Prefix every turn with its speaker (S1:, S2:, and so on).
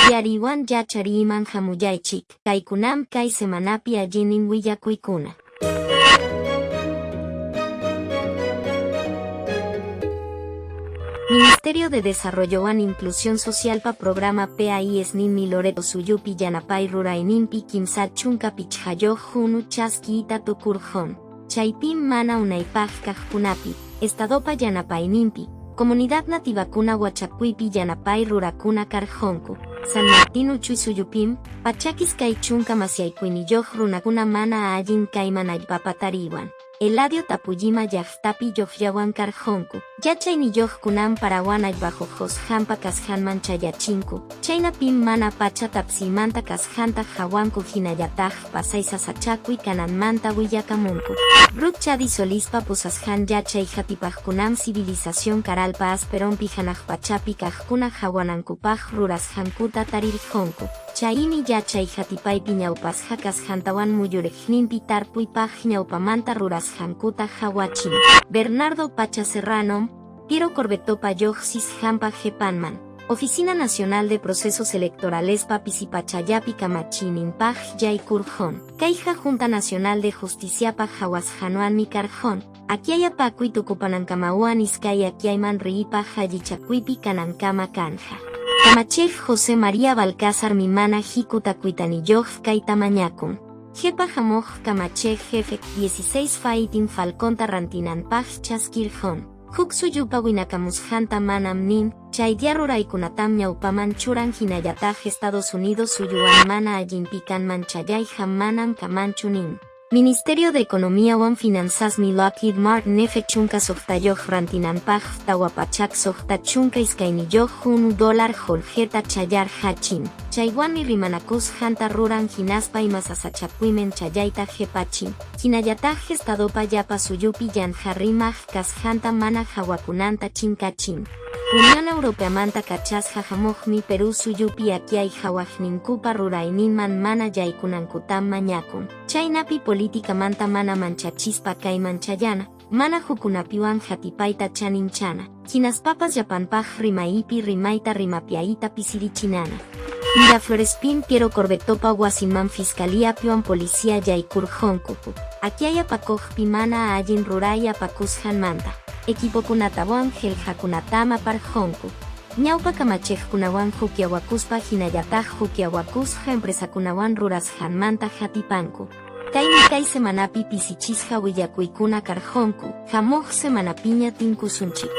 S1: Uyariywan yachariyman hamullaychik, kaykunam kay semanapi allinnin willakuykuna. Ministerio de Desarrollowan Inclusión Socialpa Programa PAIS ninmi Loreto suyupi yanapay rurayninpi 35 hunu chaskiyta tukurqun. Chaypim mana unaypaq kaqkunapi, Estadopa yanapayninpi, comunidad nativakuna wachakuypi yanapay rurakuna karqunku. San Martín uchuy suyupim, 120 masyaykuyniyuq runakuna mana allin kayman allpapa tariwan. Eladio Tapullima llaqtapi lluqllawan karqunku. Yachayniyuqkunam Parawan allpahuqusqanpa kasqanman chayachinku, chaynapim mana pacha tapsiymanta kasqanta qawanku hinallataq pasay sasachakuy kananmanta willakamunku. Ruth Chadi Solispa pusasqan yachay hatipaqkunam civilización Karalpa Asperonpi hanaq pachapi kaqkuna qawanankupaq rurasqankuta tarirqunku. Chaymi yachay hatipaypi ñawpasqa kasqantawan muyuriqninpi tarpuypaq ñawpamanta rurasqankuta qawachin. Bernardo Pacha Serrano, Piero Corbettopa lluqsisqanpa qhipanman, Oficina Nacional de Procesos Electoralespa pisipachallapi kamachiyninpaq yaykurqun. Kayqa Junta Nacional de Justiciapaq hawasqanwanmi karqun. Akyay apakuy tukupanankamawwan iskay akyayman riypaq allichakuypi kanankama kanja. Kamachiq José María Balcázar mana hikutakuytaniyuq kayta mañakun. Qhipa hamuq kamachiq jefe 16 Fighting Falconta rantinanpaq chaskirqun. Huk suyupa winakamusqanta manam nin, chay día ruraykunatam ñawpaman churan hinallataq Estados Unidos suyuwan mana allinpi kanman chayayqa manam kamanchu nin. Ministerio de Economía wan Finanzasmi Lockheed Martin F-16 rantinanpaq 462 hunu dólar qullqita chayarqachin. Chaywanmi rimanakusqanta ruran hinaspa ima sasachakuyman chayayta qhipachin. Hinallataq Estadopa llapa suyupi yanqa rimaq kasqanta mana hawakunanta chinkachin. Unión Europeamanta kachasqa hamuqmi Perú suyupi akyay hawaqninkupa rurayninman mana yaykunankutam mañakun. Chaynapi políticamanta mana manchachispa kayman chayana, mana hukunapiwan hatipayta chaninchana, hinaspapas llapanpaq rimaypi rimayta rimapiayta pisirichinana. Miraflorespim Piero Corbettopa wasinman fiscalíapiwan policía yaykurqunku. Akyay apakuqpi mana allin ruray apakusqanmanta. Equipokunatawan qillqakunatam aparqunku. Ñawpa kamachiqkunawan hukllawakuspa hinallataq hukllawakusqa empresakunawan rurasqanmanta hatipanku. Kaymi kay semanapi pisichisqa willakuykuna karqunku, hamuq semanapiña tinkusunchik.